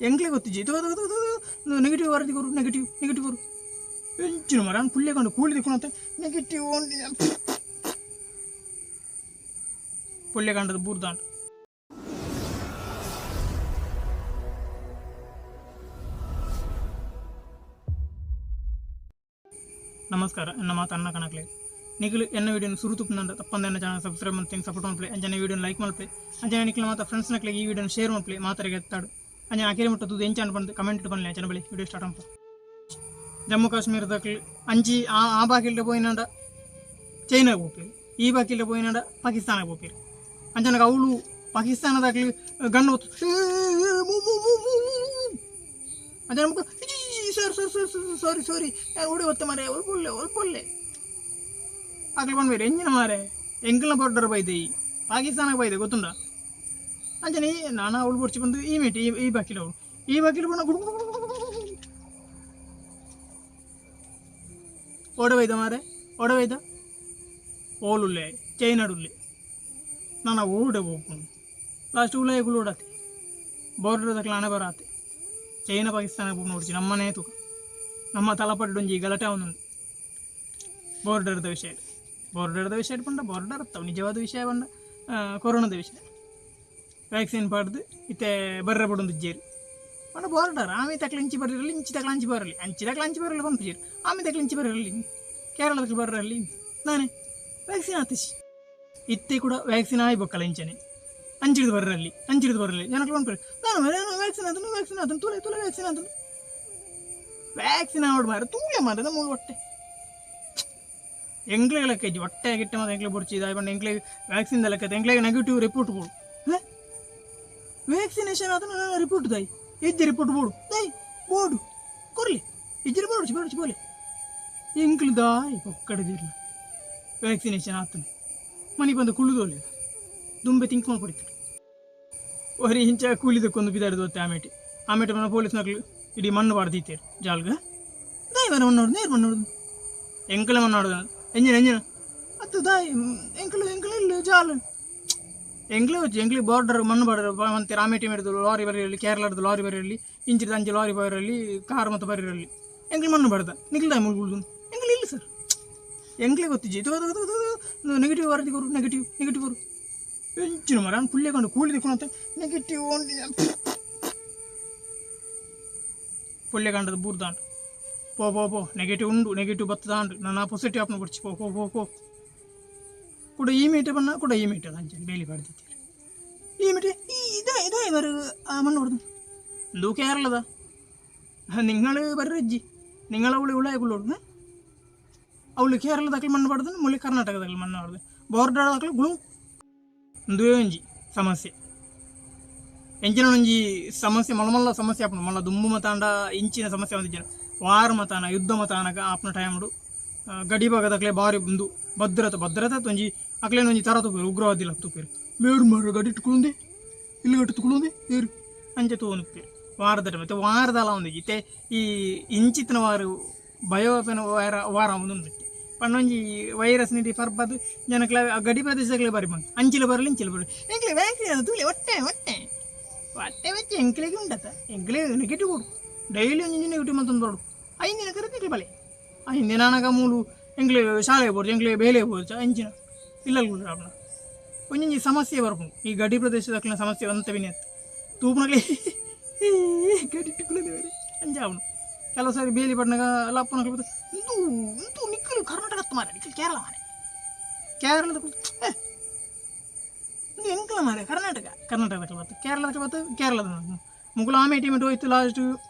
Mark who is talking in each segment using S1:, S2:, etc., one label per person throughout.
S1: ಎಂಕ್ಲೆ ಗೊತ್ತಿಜ್ಜಿ. Negative ವರದಿ ಕೊರು, negative negative ಕೊರು. ಎಂಚಿನ ಮರ ಪುಲ್ಲೆ ಕಂಡು ಕೂಲಿ ದಿಕ್ಕುನಂತೆ ನೆಗೆಟಿವ್ ಪುಲ್ಲೆ ಕಂಡದ ಬೂರ್ದಾಂಡ್. ನಮಸ್ಕಾರ, ಎನ್ನ ಮಾತು ಅನ್ನ ಕಣಕ್ಲೆ. ನಿಖಿಲ್ ಎನ್ನ ವೀಡಿಯೋನ ಸುರು ತುಪ್ಪುನಂಡ ತಪ್ಪಂದ ಎನ್ನ ಚಾನಲ್ ಸಬ್ಸ್ಕ್ರೈಬ್ ಮಾಡ್ತೀನಿ, ಸಪೋರ್ಟ್ ಮಲ್ಪಲೆ. ಅಂಚನೆ ವೀಡಿಯೋನ ಲೈಕ್ ಮಲ್ಪಲೆ. ಅಂಚನೆ ನಿಖಿಲ್ ಮಾತ ಫ್ರೆಂಡ್ಸ್ ನಕ್ಲೆ ಈ ವೀಡಿಯೋನ ಶೇರ್ ಮಲ್ಪಲೆ. ಮಾತರಿಗೆ ಎತ್ತಾಡು. ಅಂಚನೆ ಅಕೇರಿ ಮುಟ್ಟ ತೂದು ಎಂಚ ಬಂದು ಕಮೆಂಟ್ ಪನ್ಲೆ. ಅಂಚನೆ ಬಳಿ ವೀಡಿಯೋ ಸ್ಟಾರ್ಟ್ ಮಲ್ಪ. ಜಮ್ಮು ಕಾಶ್ಮೀರದಕ್ಲು ಅಂಚಿ ಆ ಆ ಬಾಕಿಲ್ಡೆ ಪೋಯಿನಂಡ ಚೈನಾಗ ಪೋಪೇರು, ಈ ಬಾಕಿಲ್ಡೆ ಪೋಯಿನಂಡ ಪಾಕಿಸ್ತಾನಕ್ಕೆ ಪೋಪೇರು. ಅಂಚನಗ ಅವಳು ಪಾಕಿಸ್ತಾನದಾಕ್ಲು ಗಣ್ಣು ಅಂಚನೆ ಮಕ್ಕಳು sir sir sir sir sorry sorry ನಾನು ಓಡಿ ಒತ್ತೆ ಮಾರೆ ಒಲ್ಪೊಲ್ಲೆ ಒಲ್ಪೊಲ್ಲೆ ಅಕ್ಲು ಪನ್ಪೆರ್ ಎಂಜಿನ ಮಾರೆ ಎಂಕಲ್ನ ಬಾರ್ಡರ್ ಬೈದೆ ಈ ಪಾಕಿಸ್ತಾನಕ್ಕೆ ಬೈದೆ ಗೊತ್ತುಂಡ. ಅಂಚನೆ ನಾನಾ ಅವಳು ಬೊಡ್ಚಿ ಬಂದು ಈ ಮೇಟಿ ಈ ಈ ಬಾಕಿಲ್ ಅವಳು ಈ ಬಾಕಿಲ್ ಪೋಣ ಗುಡು ಓಡ ಬೈದ ಮಾರೆ ಓಡ ಬೈದ ಓಲುಲ್ಲೆ ಚೈನಾಡುಲ್ಲೆ ನಾನು ಓಡೆ ಹೋಗ್ಕೊಂಡು ಲಾಸ್ಟ್ ಉಲಾಯ ಓಡಾತೆ ಬಾರ್ಡರ್ ದಕ್ಲ ಹಣೆ ಬರಾತೆ ಚೈನಾ ಪಾಕಿಸ್ತಾನ ನೋಡ್ಚಿ ನಮ್ಮನೇ ತೂಕ ನಮ್ಮ ತಲಪಡ್ಡೊಂಜಿ ಗಲಾಟೆ ಅವನುಂಡು ಬಾರ್ಡರ್ದ ವಿಷಯ. ಬಾರ್ಡರ್ದ ವಿಷಯ ಪಂಡ ಬಾರ್ಡರ್ ಅತ್ತವು ನಿಜವಾದ ವಿಷಯ ಪಂಡ ಕೊರೋನಾದ ವಿಷಯ. ವ್ಯಾಕ್ಸಿನ್ ಪಾಡ್ದು ಇತ್ತೆ ಬರ್ರೆ ಪಡೊಂದಿಜ್ಜೇರು ಪಂಡ ಬಾರ್ಡರ್ ಆಮೆ ತಕ್ಲ ಇಂಚಿ ಬರ್ರಲಿ ಇಂಚಿ ತಕ್ಲ ಅಂಚಿ ಬರಲಿ ಅಂಚಿ ತಕ್ಲ ಅಂಚಿ ಬರಲಿ ಪನ್ಪುಜೆರ್ ಆಮೆ ತಕ್ಲ ಇಂಚಿ ಬರಲಿ ಕೇರಳದಕ್ಲು ಬರ್ರಲ್ಲಿ ನಾನೇ ವ್ಯಾಕ್ಸಿನ್ ಆತಿಸಿ ಇತ್ತೆ ಕೂಡ ವ್ಯಾಕ್ಸಿನ್ ಆಯ್ ಬೊಕ್ಕಲ ಇಂಚನೆ ಅಂಚಿಡ್ದು ಬರ್ರಲ್ಲಿ ಅಂಚಿಡ್ದು ಬರಲಿ ಜನಕ್ಲು ಪನ್ಪೆರ್ ನಾನು ವ್ಯಾಕ್ಸಿನ್ ಆತನು ವ್ಯಾಕ್ಸಿನ್ ಆತನು ತೂಲೆ ತೂಲೆ ವ್ಯಾಕ್ಸಿನ್ ಆತನು ವ್ಯಾಕ್ಸಿನ್ ಆವಡ್ ಮಾರೆ ತೂಲೆ ಮಾರೆ ಮೂಲು ಹೊಟ್ಟೆ ಎಂಕ್ಲೆಗ್ ಲೆಕ್ಕ ಇಜ್ಜಿ ಹೊಟ್ಟೆ ಗಿಟ್ಟೆ ಮಾತ ಎಂಕ್ಲೆ ಬೊಡ್ಚಿ ಇದಾಯ್ ಪಂಡ ಎಂಕ್ಲೆಗ್ ವ್ಯಾಕ್ಸಿನ್ ದ ಲೆಕ್ಕ ಎಂಕ್ಲೆಗ್ ನೆಗೆಟಿವ್ ರಿಪೋರ್ಟ್ ಬೋಡು. ವ್ಯಾಕ್ಸಿನೇಷನ್ ಆತನ ರಿಪೋರ್ಟ್ ದಾಯಿ ಇಜ್ಜಿ ರಿಪೋರ್ಟ್ ಬೋಡು ದಾಯ್ ಬೋಡು ಕೊರ್ಲಿ ಇಜ್ಜಿ ಬೋಡ್ಚಿ ಬೋಡ್ಚಿ ಬೋಲೆ ಎಂಕ್ಲು ದಾಯ್ ಪೊಕ್ಕಡದಿರ್ಲ ವ್ಯಾಕ್ಸಿನೇಷನ್ ಆತನ ಮನಿ ಬಂದು ಕುಳ್ಳುದೋಲೆ ದುಂಬೆ ತಿಂಕ್ ಪಡಿತಾರೆ ಒರಿ ಇಂಚ ಕೂಲಿದಕ್ಕೊಂದು ಬಿದಾಡ್ದು ಹೊತ್ತೆ ಆಮೇಟೆ ಆಮೇಟೆ ಮನ ಪೊಲೀಸ್ನಕ್ಲು ಇಡೀ ಮಣ್ಣು ಪಾಡ್ದೀತೇರು ಜಾಲ್ಗ ದಾಯ್ ಮರ ಮಣ್ಣೋಡು ನೇರು ಮಣ್ಣೋಡು ಎಂಕಲೆ ಮಣ್ಣೋಡು ಎಂಜಿನ ಎಂಜಿನ ಅದು ದಾಯ್ ಎಂಕಲು ಎಂಕಲು ಇಲ್ಲ ಜಾಲ್ ಎಂಕ್ಲೆ వచ్చి ಎಂಕ್ಲಿ ಬಾರ್ಡರ್ ಮಣ್ಣು ಬಾರ್ಡರ್ ಮತ್ತೆ ರಾಮೇಟಿ ಮೇಡ್ದು ಲಾರಿ ಬರೀರಲ್ಲಿ ಕೇರಳದ ಲಾರಿ ಬರೀರಲ್ಲಿ ಇಂಚಿದ ಅಂಚೆ ಲಾರಿ ಬರೀರಲ್ಲಿ ಕಾರ್ ಮತ್ತು ಬರೀರಲ್ಲಿ ಎಂಕ್ಲಿ ಮಣ್ಣು ಬಾರ್ದ ನಿಖಿಲ್ ದಾಯ್ ಮುಳುಗುಳ್ದು ಎಂಕ್ಲಿ ಇಲ್ಲ ಸರ್ ಎಂಕ್ಲೆ ಗೊತ್ತಿಜ್ಜಿ. ನೆಗೆಟಿವ್ ವರದಿ ಕೊರು, ನೆಗೆಟಿವ್ ನೆಗೆಟಿವ್ ಕೊರು. ಎಂಚಿನ ಮರ ಪುಲ್ಲೆ ಕಂಡು ಕೂಲಿ ದಿಕ್ಕುನಂತೆ ನೆಗೆಟಿವ್ ಪುಲ್ಲೆ ಕಂಡದ ಬೂರ್ದಾಂಡ್ ಪೋ ಪೋ ಪೋ ನೆಗೆಟಿವ್ ಉಂಡು ನೆಗೆಟಿವ್ ಬತ್ತದಾಂಡು ನಾನು ಪಾಸಿಟಿವ್ ಆಪ್ನ ಕೊಡ್ಚಿ ಪೋ ಪೋ ಪೋ ಪೋ ಕೂಡ ಈ ಮೀಟೆ ಬಣ್ಣ ಕೂಡ ಈ ಮೀಟೆ ಅಂಚನೆ ಬೇಲಿ ಪಾಡ್ದಿತ್ತೀರಿ ಈ ಮೀಟೆ ಈ ಇದೇ ಇದೇ ಬರು ಮಣ್ಣು ಹೊಡೆದು ಇಂದು ಕೇರಳದ നിങ്ങൾ ಬರ್ರಜ್ಜಿ നിങ്ങൾ ಅವಳು ಉಳಾಯ ಅವಳು ಕೇರಳದಾಕಲಿ ಮಣ್ಣು ಪಡ್ದು ಮುಳ್ಳಿ ಕರ್ನಾಟಕದಾಕಲಿ ಮಣ್ಣು ಪಡ್ದು ಬಾರ್ಡರ್ ದಾಕಲಿ ಗುಳು ಇಂದುವೇ ಒಂಜಿ ಸಮಸ್ಯೆ ಎಂಚಿನ ಒಂಜಿ ಸಮಸ್ಯೆ ಮಲ್ಲ ಮಲ್ಲ ಸಮಸ್ಯೆ ಆಪುಂಡು ಮಲ್ಲ ದುಂಬು ಮತಾಂಡ ಇಂಚಿನ ಸಮಸ್ಯೆ ಒಂದಿಜ್ಜನ ವಾರ ಮತಾನ ಯುದ್ಧ ಮತಾನಗ ಆಪ್ನ ಟೈಮ್ಡು ಗಡಿ ಭಾಗದಕ್ಲೆ ಬಾರಿ ಉಂದು ಭದ್ರತೆ ಭದ್ರತೆ ಒಂಜಿ ಅಕ್ಲೇನ ಒಂಜಿ ತರ ತೂಪೇರು ಉಗ್ರವಾದಿ ತೂಪೇರು ಮೇರು ಮಾರು ಗಡಿ ಇಟ್ಕೊಳ್ಳೊಂದೆ ಇಲ್ಲಿ ಗಟ್ಟಿ ತುಕೊಳ್ಳೊಂದೆ ಏರು ಅಂಚೆ ತೂವೊಂದುಪ್ಪೇರು ವಾರದ ಟೈಮ್ ಇತ್ತೆ ವಾರದಲ ಒಂದಿಜ್ಜಿ ಇತ್ತೆ ಈ ಇಂಚಿತ್ತಿನ ವಾರು ಭಯೋಪನ ವಾರ ವಾರ ಒಂದುಂಡು ಪಂಡ ಒಂಜಿ ವೈರಸ್ ನಿಧಿ ಪರ್ಬದ್ ಜನಕ್ಲ ಗಡಿ ಪ್ರದೇಶದಕ್ಲೆ ಬಾರಿ ಬಂದು ಅಂಚಿಲ ಬರಲಿ ಇಂಚಿಲ ಬರಲಿ ಎಂಕ್ಲೆ ವ್ಯಾಕ್ಸಿನ್ ತೂಲೆ ಹೊಟ್ಟೆ ಹೊಟ್ಟೆ ಹೊಟ್ಟೆ വെച്ച് ಎಂಕ್ಲೆಗೆ ಉಂಡತ್ತ ಎಂಕ್ಲೆ ನೆಗೆಟಿವ್ ಕೊಡು ಡೈಲಿ ಒಂಜಿ ನೆಗೆಟಿವ್ ಮಂತೊಂದು ಬೋಡು ಐದು ದಿನ ಕರೆ ತಿಕ್ಲೆ ಬಲೆ ಐದು ದಿನ ಅನಗ ಮೂಲು ಎಂಕ್ಲೆ ಶಾಲೆ ಬೋಡ್ಚಿ ಎಂಕ್ಲೆ ಬೇಲೆ ಬೋಡ್ಚ ಅಂಚಿನ ಇಲ್ಲಲ್ ಅಪ್ನ ಒಂಜೊಂಜಿ ಸಮಸ್ಯೆ ಬರ್ಪುಂಡು ಈ ಗಡಿ ಪ್ರದೇಶದಕ್ಲಿನ ಸಮಸ್ಯೆ ಒಂತ ವಿನಿಯತ್ ತೂಪುನಕ್ಲೆ ಗಡಿ ಬೇರೆ ಅಂಚ ಆಪುಂಡು ಕೆಲವು ಸಾರಿ ಬೇಲಿ ಪಡ್ನಾಗ ಲಪ್ಪನಕ್ಲೆ ಇಂದು ಇಂದು ನಿಕ್ಕಲು ಕರ್ನಾಟಕ ಮಾರೆ ನಿಕ್ಕಲು ಕೇರಳ ಮಾರೆ ಕೇರಳದ ಇಂದು ಎಂಕಲ ಮಾರೆ ಕರ್ನಾಟಕ ಕರ್ನಾಟಕದ ಬತ್ತು ಕೇರಳದ ಬತ್ತು ಕೇರಳದ ಮುಗುಲು ಆಮೆ ಟೀಮ್ ಹೋಯ್ತು ಲಾಸ್ಟ್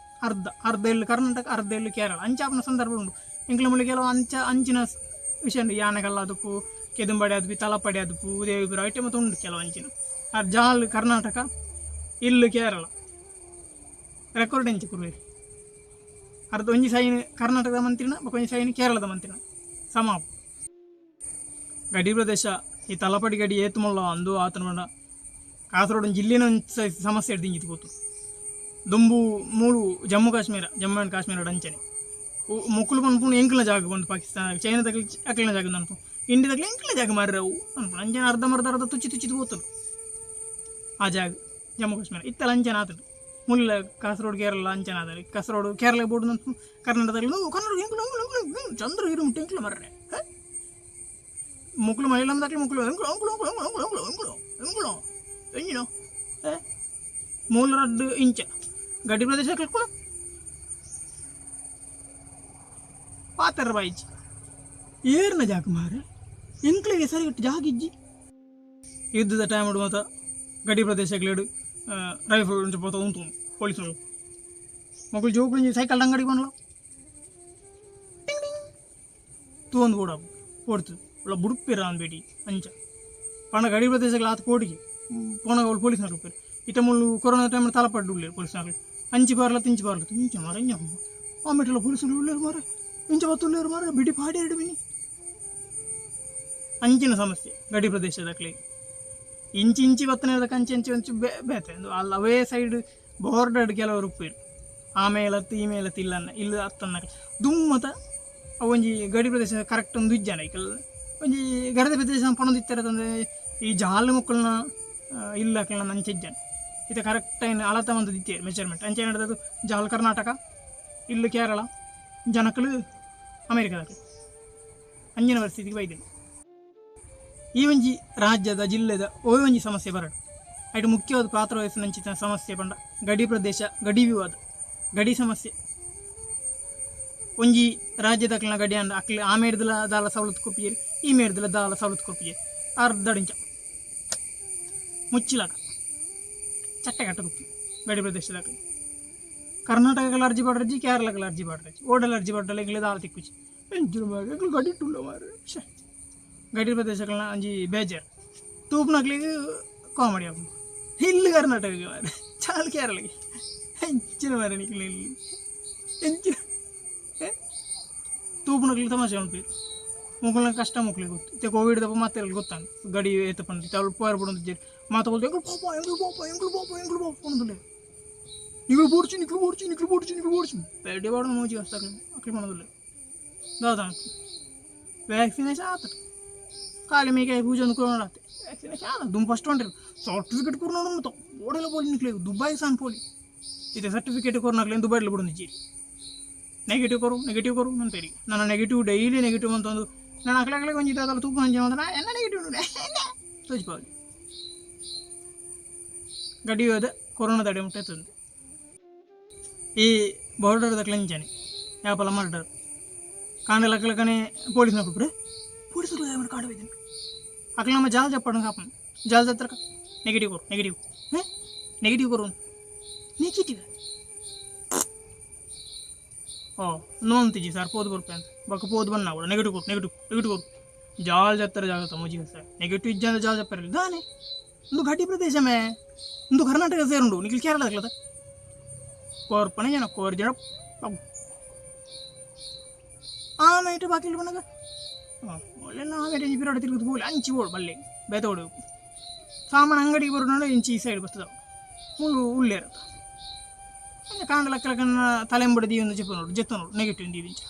S1: ಅರ್ಧ ಅರ್ಧ ಇಲ್ಲಿ ಕರ್ನಾಟಕ ಅರ್ಧ ಇಲ್ಲಿ ಕೇರಳ ಅಂಚ ಆಪುನ ಸಂದರ್ಭ ಉಂಡು ಎಂಕಲ ಮುಳ್ಳಿ ಕೆಲವು ಅಂಚ ಅಂಚಿನ ವಿಷಯ ಉಂಡು ಯಾನೆಗಲ್ಲ ಅದಕ್ಕೂ ಕೆದುಂಬಡಿ ಅದ್ಪಿ ತಲಪಡಿ ಅದುಪು ದೇವಿಪುರ ಐಟಮ್ ಮತ್ತು ಉಂಡು ಕೆಲವು ಅಂಚಿನ ಆ ಜಾಲ್ ಕರ್ನಾಟಕ ಇಲ್ಲು ಕೇರಳ ರೆಕಾರ್ಡ್ ಎಂಚ ಕುರುವೇರು ಅರ್ಧ ಒಂಜಿ ಸೈನ್ ಕರ್ನಾಟಕದ ಮಂತ್ರಿನ ಬೊಕ ಒಂಜಿ ಸೈನ್ ಕೇರಳದ ಮಂತ್ರಿನ ಸಮಾಪ್ ಗಡಿ ಪ್ರದೇಶ ಈ ತಲಪಡಿ ಗಡಿ ಏತು ಅಂದು ಆತನ ಬಂಡ ಕಾಸರಗೋಡು ಜಿಲ್ಲೆನ ಒಂಜಿ ಸಮಸ್ಯೆ ಹಿಡ್ದಿಂಜಿತ್ತು ಗೊತ್ತು ದುಂಬು ಮೂಲು ಜಮ್ಮು ಕಾಶ್ಮೀರ ಜಮ್ಮು ಆ್ಯಂಡ್ ಕಾಶ್ಮೀರ ಅಂಚನೆ ಮುಕ್ಕುಲು ಪನ್ಪುಂಡು ಎಂಕಲ್ನ ಜಾಗ ಬಂದು ಪಾಕಿಸ್ತಾನ ಚೈನಾ ತಗ್ಲಿ ಅಕ್ಲಿನ ಜಾಗ ಅನ್ಪು ಇಂಡಿಯಾ ತಗ್ಲಿ ಎಂಕಲ್ನ ಜಾಗ ಮಾರ್ರವು ಅನ್ಪುಂಡು ಅಂಚನೆ ಅರ್ಧ ಮರ್ಧ ಅರ್ಧ ತುಚ್ಚಿ ತುಚ್ಚಿ ಹೋತಲು ಆ ಜಾಗ ಜಮ್ಮು ಕಾಶ್ಮೀರ ಇತ್ತಲ ಅಂಚನೆ ಆತುಂಡು. ಮುಲ್ಲ ಕಾಸರಗೋಡು ಕೇರಳ ಅಂಚನ ಅದರಿ ಕಾಸರಗೋಡು ಕೇರಳ ಬೋರ್ಡ್ ಕರ್ನಾಟಕದಲ್ಲಿ ಕನ್ನಡ ಎಂಕ್ಲು ಎಂಕ್ಲು ಎಂಕ್ಲು ಚಂದ್ರಗಿರಿ ಮುಟ್ಟ ಎಂಕ್ಲು ಮರ್ರೆ ಮುಕ್ಳು ಮಲಯಾಳಂ ದಾಖಲೆ ಮುಕ್ಳು ಎಂಕ್ಲು ಎಂಕ್ಲು ಎಂಕ್ಲು ಎಂಕ್ಲು ಎಂಕ್ಲು ಎಂಕ್ಲು ಎಂಕ್ಲು ಎಂಜಿನೋ ಮೂಲ ರಡ್ಡು ಇಂಚ ಗಡಿ ಪ್ರದೇಶ ಕೂಡ ಪಾತ್ರ ಬಾಯಿಜಿ ಏರ್ನ ಜಾಗ ಮಾರೆ ಎಂಕ್ಲಿಗೆ ಸರಿ ಜಾಗ ಇಜ್ಜಿ ಯುದ್ಧದ ಟೈಮ್ ಮಾತ ಗಡಿ ಪ್ರದೇಶಗಳಿಡು ರೈಫಲ್ ఉంచి పోతా ఉంటుంది పోలీసులు మొక్కలు జోకులు సైకిల్ అంగడి కొనలో ತೂಂದು ಕೂಡ ಪೋಡ್ತು ಉಳ್ಳ ಬುಡುಪಿರ ಅಂದ್ಬೇಟಿ ಅಂಚ ಪಂಡ ಗಡಿ ಪ್ರದೇಶಗಳ ಆತ ಪೋಡಿಗೆ ಪೋಣ ಅವಳು ಪೊಲೀಸ್ ನಕಲು ಇತ್ತ ಮುಳ್ಳು ಕೊರೋನಾ ಟೈಮ್ ತಲಪಡ್ಡು ಉಳ್ಳೇರು ಪೊಲೀಸ್ ನಕಲು ಅಂಚಿ ಬಾರ್ಲ ತಿಂಚಿ ಬಾರ್ಲ ಇಂಚ ಮಾರ ಇಂಚ ಆ ಮೆಟ್ಟಲ ಪೊಲೀಸರು ಉಳ್ಳೇರು ಮಾರ ಇಂಚ ಬತ್ತುಳ್ಳೇರು ಮಾರ ಬಿಡಿ ಪಾಡಿ ಎರಡು ಬಿನಿ ಅಂಚಿನ ಸಮಸ್ಯೆ ಗಡಿ ಪ್ರದೇಶದಕ್ಲೆ ಇಂಚಿ ಇಂಚಿ ಬತ್ತನೆ ಅಂಚೆ ಅಂಚೆ ಅಂಚು ಬೇತೆ ಅಲ್ಲಿ ಅವೇ ಸೈಡ್ ಬಾರ್ಡರ್ ಕೆಲವರು ಉಪ್ಪೇರು ಆ ಮೇಲತ್ತು ಈ ಮೇಲತ್ತು ಇಲ್ಲನ್ನ ಇಲ್ಲ ಅತ್ತನ್ನ ದುಮ್ಮತ ಒಂಜಿ ಗಡಿ ಪ್ರದೇಶ ಕರೆಕ್ಟ್ ಒಂದು ಇಜ್ಜಾನ ಐಕಲ್ ಒಂಜಿ ಗಡದ ಪ್ರದೇಶ ಪಣೊಂದು ಇತ್ತಾರೆ ಈ ಜಾಲು ಮಕ್ಕಳನ್ನ ಇಲ್ಲ ಅಕ್ಲನ ಅಂಚೆ ಇಜ್ಜಾನ ಇದು ಕರೆಕ್ಟ್ ಏನು ಅಳತ ಒಂದು ಇತ್ತೆ ಮೆಜರ್ಮೆಂಟ್ ಅಂಚೆ ನಡೆದದು ಜಾಲ್ ಕರ್ನಾಟಕ ಇಲ್ಲು ಕೇರಳ ಜನಕಲು ಅಮೇರಿಕದಾಗ ಅಂಜಿನ ಪರಿಸ್ಥಿತಿಗೆ ಬೈದಿಲ್ಲ. ಈ ಒಂಜಿ ರಾಜ್ಯದ ಜಿಲ್ಲೆದ ಓ ಒಂಜಿ ಸಮಸ್ಯೆ ಬರಡು ಐಟು ಮುಖ್ಯವಾದ ಪಾತ್ರ ವಹಿಸಿದ ಸಮಸ್ಯೆ ಪಂಡ ಗಡಿ ಪ್ರದೇಶ ಗಡಿ ವಿವಾದ ಗಡಿ ಸಮಸ್ಯೆ. ಒಂಜಿ ರಾಜ್ಯದಕ್ಲಿನ ಗಡಿ ಅಂಡ ಅಕ್ಲಿ ಆ ಮೇರ್ದಲ ದಾಲ ಸವಲತ್ತು ಕೊಪ್ಪಿಯೇರಿ ಈ ಮೇರ್ದಲ ದಾಲ ಸವಲತ್ತು ಕೊಪ್ಪಿಯೇರಿ ಅರ್ಧಡಿಂಚ ಮುಚ್ಚಿಲಾಕ ಚಟ್ಟೆ ಕಟ್ಟದು ಗಡಿ ಪ್ರದೇಶದಾಗ ಕರ್ನಾಟಕಗಳ ಅರ್ಜಿ ಪಾಡ್ರಜ್ಜಿ ಕೇರಳಗಳ ಅರ್ಜಿ ಪಾಡ್ರಜ್ಜಿ ಓಡಲ್ ಅರ್ಜಿ ಪಾಡಲ್ಲ ಎಂಗ್ಲೆ ದಾಲ ತಿಕ್ಕುಚಿ ಎಂಚು ಮಾರೆ ಎಂಗ್ಲು ಗಡಿ ಇಟ್ಟುಲ್ಲ ಮಾರೆ ಶ್ಯೆ. ಗಡಿ ಪ್ರದೇಶಗಳನ್ನ ಅಂಜಿ ಬೇಜಾರು ತೂಪ್ನಕ್ಲಿಗೆ ಕಾಮಿಡಿ ಆಪುಂಡು ಇಲ್ಲಿ ಕರ್ನಾಟಕಕ್ಕೆ ಮಾರೆ ಚಾಲು ಕೇರಳಗೆ ಎಂಚಿನ ಮಾರೆ ನಿಕ್ಲೆ ಇಲ್ಲಿ ಎಂಚಿನ ತೂಪುನಕ್ಲಿ ತಮಾಷೆ ಉಂಟು ಮುಕ್ಕುಲ್ನ ಕಷ್ಟ ಮುಕ್ಲಿಗೆ ಗೊತ್ತು ಇತ್ತೆ ಕೋವಿಡ್ ದಪ್ಪ ಮತ್ತೆ ಗೊತ್ತಾಂಡ್ ಗಡಿ ಏತ ಪಂಡ ಅವಳು ಪೋಯರ್ ಬಿಡೊಂದು ಮಾತ ಬೋಲ್ತು ಎಂಗ್ಲು ಪಾಪ ಎಂಗ್ಲು ಪಾಪ ಎಂಗ್ಲು ಪಾಪ ಎಂಗ್ಲು ಪಾಪ ಪಂಡುಲೆ ನಿಕ್ಲು ಬೋಡ್ಚಿ ನಿಕ್ಲು ಬೋಡ್ಚಿ ನಿಕ್ಲು ಬೋಡ್ಚಿ ನಿಕ್ಲು ಬೋಡ್ಚಿ ಪೇಟೆ ಬಾಡ ಮೋಜಿ ವಸ್ತಾಕ್ಲಿ ಅಕ್ಲಿ ಪಣದುಲ್ಲೆ ದಾದ ವ್ಯಾಕ್ಸಿನೇಷನ್ ಆತ ಖಾಲಿ ಮೇಕೆ ಪೂಜೆ ಒಂದು ಕೊರೋನಾ ಆತೆ ವ್ಯಾಕ್ಸಿನೇಷನ್ ಆತ ದುಮ್ ಫಸ್ಟ್ ಹೊಂಟಿರು ಸರ್ಟಿಫಿಕೇಟ್ ಕೊರೋನಾ ಮತ್ತು ಓಡೆಲ್ಲ ಪೋಲಿ ನಿಕ್ಲೆ ದುಬೈ ಸಾನ್ ಪೋಲಿ ಇದೆ ಸರ್ಟಿಫಿಕೇಟ್ ಕೊರೋನಾಕ್ಲೆ ದುಬೈಲಿ ಬಿಡೊಂದು ನೆಗೆಟಿವ್ ಕೊರು ನೆಗೆಟಿವ್ ಕೊರು ನನ್ನ ಪೇರಿಗೆ ನನ್ನ negative daily negative ಅಂತಂದು ನಾನು ಅಕ್ಲೆ ಅಕ್ಲೆ ಒಂಜಿ ಅದಲ್ಲ ತೂಪ ಅಂಜಿ ಅಂದ್ರೆ ಎನ್ನ ನೆಗೆಟಿವ್ ತೋಜಿಪಾವಲಿ ಗಡಿ ಹೋದ ಕೊರೋನಾ ತಡೆ ಮುಟ್ಟೆ ತಂದು ಈ ಬಾರ್ಡರ್ದ ಕ್ಲಂಚನೆ ಯಾಪಲ ಮರ್ಡರ್ ಕಾಂಡಲ ಅಕ್ಲಕನೆ ಪೊಲೀಸ್ ನೌಕರು ಪೊಲೀಸರು ಕಾಡು ಹೋಯ್ತೀನಿ ಅಕ್ಲ ನಮ್ಮ ಜಾಲ್ ಚಪ್ಪಡ ಕಾಪನ್ ಜಾಲ್ ಜತ್ರ ನೆಗೆಟಿವ್ ಕೊರು ನೆಗೆಟಿವ್ ನೆಗೆಟಿವ್ ಕೊರು ನೆಗೆಟಿವ್ ಓ ನೋಂತಿಜಿ ಸರ್ ಪೋದು ಬರ್ಪೆ ಅಂತ ಬಕ್ಕ ಪೋದು ಬನ್ನ ಕೂಡ ನೆಗೆಟಿವ್ ಕೊರು ನೆಗೆಟಿವ್ ನೆಗೆಟಿವ್ ಕೊರು ಜಾಲ್ ಜತ್ತರ ಜಾಗತ್ತ ಮುಜಿ ಸರ್ ನೆಗೆಟಿವ್ ಇಜ್ಜಂದ ಜಾಲ್ ಜಪ್ಪರ ದಾನೆ ಒಂದು ಘಾಟಿ ಪ್ರದೇಶ ಮೇ ಒಂದು ಕರ್ನಾಟಕ ಸೇರುಂಡು ನಿಖಿಲ್ ಕೇರಳ ದಕ್ಲದ ಕೋರ್ಪನೆ ಜನ ಕೋರ್ ಜನ ಆಮೇಲೆ ಬಾಕಿ ಬಣ್ಣಗ ಒಳ್ಳೆ ಆಮೇಲೆ ಪಿರೋಡ ತಿರುಗುದು ಪೋಲಿ ಅಂಚಿ ಬೋಡು ಬಲ್ಲೆ ಬೇತೋಡು ಸಾಮಾನು ಅಂಗಡಿಗೆ ಬರೋಣ ಇಂಚಿ ಈ ಸೈಡ್ ಬರ್ತದ ಮುಳ್ಳು ಉಳ್ಳೇರ ಕಾಂಡ ಲಕ್ಕ ಲಕ್ಕನ ತಲೆಂಬಡಿ ದೀವೊಂದು ಜೆಪ್ಪ ನೋಡು ಜೆತ್ತ ನೋಡು ನೆಗೆಟಿವ್ ದೀವಿಂಚ